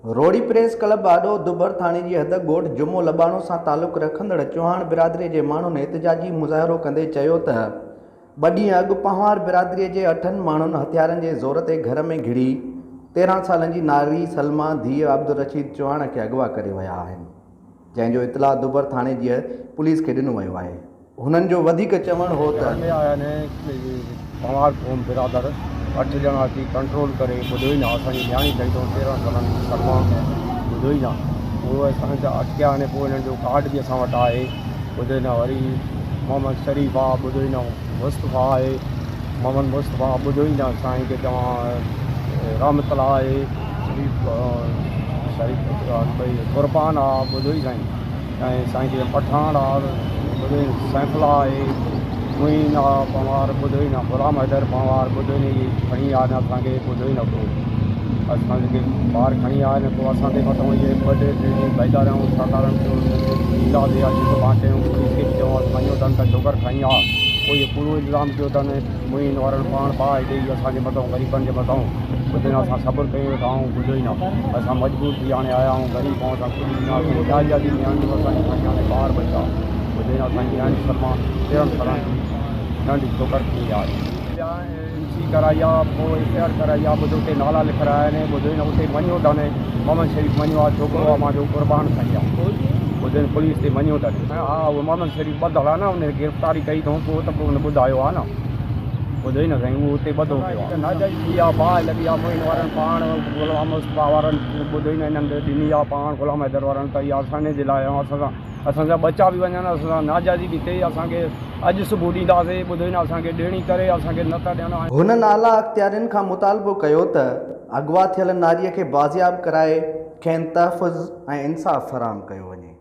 Rohri press club آڏو دبر ٿاڻي جي حد ڳوٺ جمعو لٻاڻو سان تعلق رکندڙ چوهاڻ برادري جي ماڻهن احتجاجي مظاهرو ڪندي چيو ته ٻه ڏينهن اڳ پنهوار برادري جي اٺن ماڻهن هٿيارن جي زور تي گهر ۾ گهڙي 13 سالن جي ناري سلميٰ ڌيء عبدالرشيد چوهاڻ کي اغوا ڪري ويا آهن جنهن جو اطلاع دبر ٿاڻي جي پوليس کي ڏنو ويو آهي. هنن جو وڌيڪ چوڻ هو ته. گهر ۾ آيا نه پنهوار قوم برادر اٺ ڄڻا اچي ڪنٽرول ڪري ٻڌو ئي نه اسان جي نياڻي ٺهي اٿئون 13 سالن جي سلميٰ ٻڌو ئي نه اهو اسان جا اٽڪيا آهن پوء انهن جو ڪارڊ به اسان وٽ آهي ٻڌو ئي نه وري محمد شريف آ ٻڌو ئي نه مصطفيٰ آهي محمد مصطفيٰ ٻڌو ئي نه سائين کي چوان رحمت الله آهي شريف شريف ٻئي قربان آ ٻڌو ئي سائين ۽ سائين جي پٺاڻ آ ٻڌو ئي سيف الله آهي معين آ پنهوار ٻڌو ئي نه غلام حيدر پنهوار ٻڌو ئي نه اهي کڻي آيا نه اسان کي ٻڌو ئي نه ڪو اسان کي ٻار کڻي آيا نه پوء اسان تي مٿان اهي ٻه ٽي ٽي ڏينهن ڀائيندا رهيا آهيون سرڪارن کي ڏينداسين يا جيڪو پاڻ چيون پوليس کي به چيون مڃيو اٿن ته ڇوڪر کڻي آ پوء اهي ڪوڙو الزام ڪيو اٿن معين وارن پاڻ باهه ڏئي اسان جي مٿان غريبن جي مٿان ٻڌو نه اسان صبر ڪيون ويٺا آهيون ٻڌو ئي نه اسان مجبور ٿي هاڻي آيا آهيون غريب آهيون اسان ڪجهه ڏينداسين جائزا جي نياڻيون اسان جي کڻي هاڻي ٻار ٻچا ٻڌو ئي نه اسان جي نياڻي سلميٰ 13 سالن جي ننڍي ڇوڪر ٿي آهي. اين سي ڪرائي آ پوء ايف I R ڪرائي آ ٻڌو اتي نالا لکرايا آهن ٻڌو ئي نه اتي مڃيو اٿن محمد شريف مڃيو آ ڇوڪرو آ مانجو قربان کڻي آ ٻڌو ئي نه پوليس تي مڃيو اٿن ها اهو محمد شريف ٻڌل آ نه ان کي گرفتاري ڪئي اٿئون پوء ته پوء ان ٻڌايو آ نه ٻڌو ئي نه سائين اهو اتي ٻڌو پيو آ. ناجائز ٿي آ باهه لڳي آ معين وارن پاڻ غلام مصطفيٰ وارن ٻڌو ئي نه انهن ڏني آ پاڻ غلام حيدر وارن ته اها اسان جي لاء اسان سان اسان جا ٻچا به وڃن اسان سان ناجائزي به ٿئي اسان کي اڄ صبح ڏينداسي ٻڌو ئي نه اسان کي ڏيڻي ڪري اسان کي نه ٿا ڏين. هنن اعليٰ اختيارين کان مطالبو ڪيو ته اغوا ٿيل ناريء کي بازياب ڪرائي کين تحفظ ۽ انصاف فراهم ڪيو وڃي.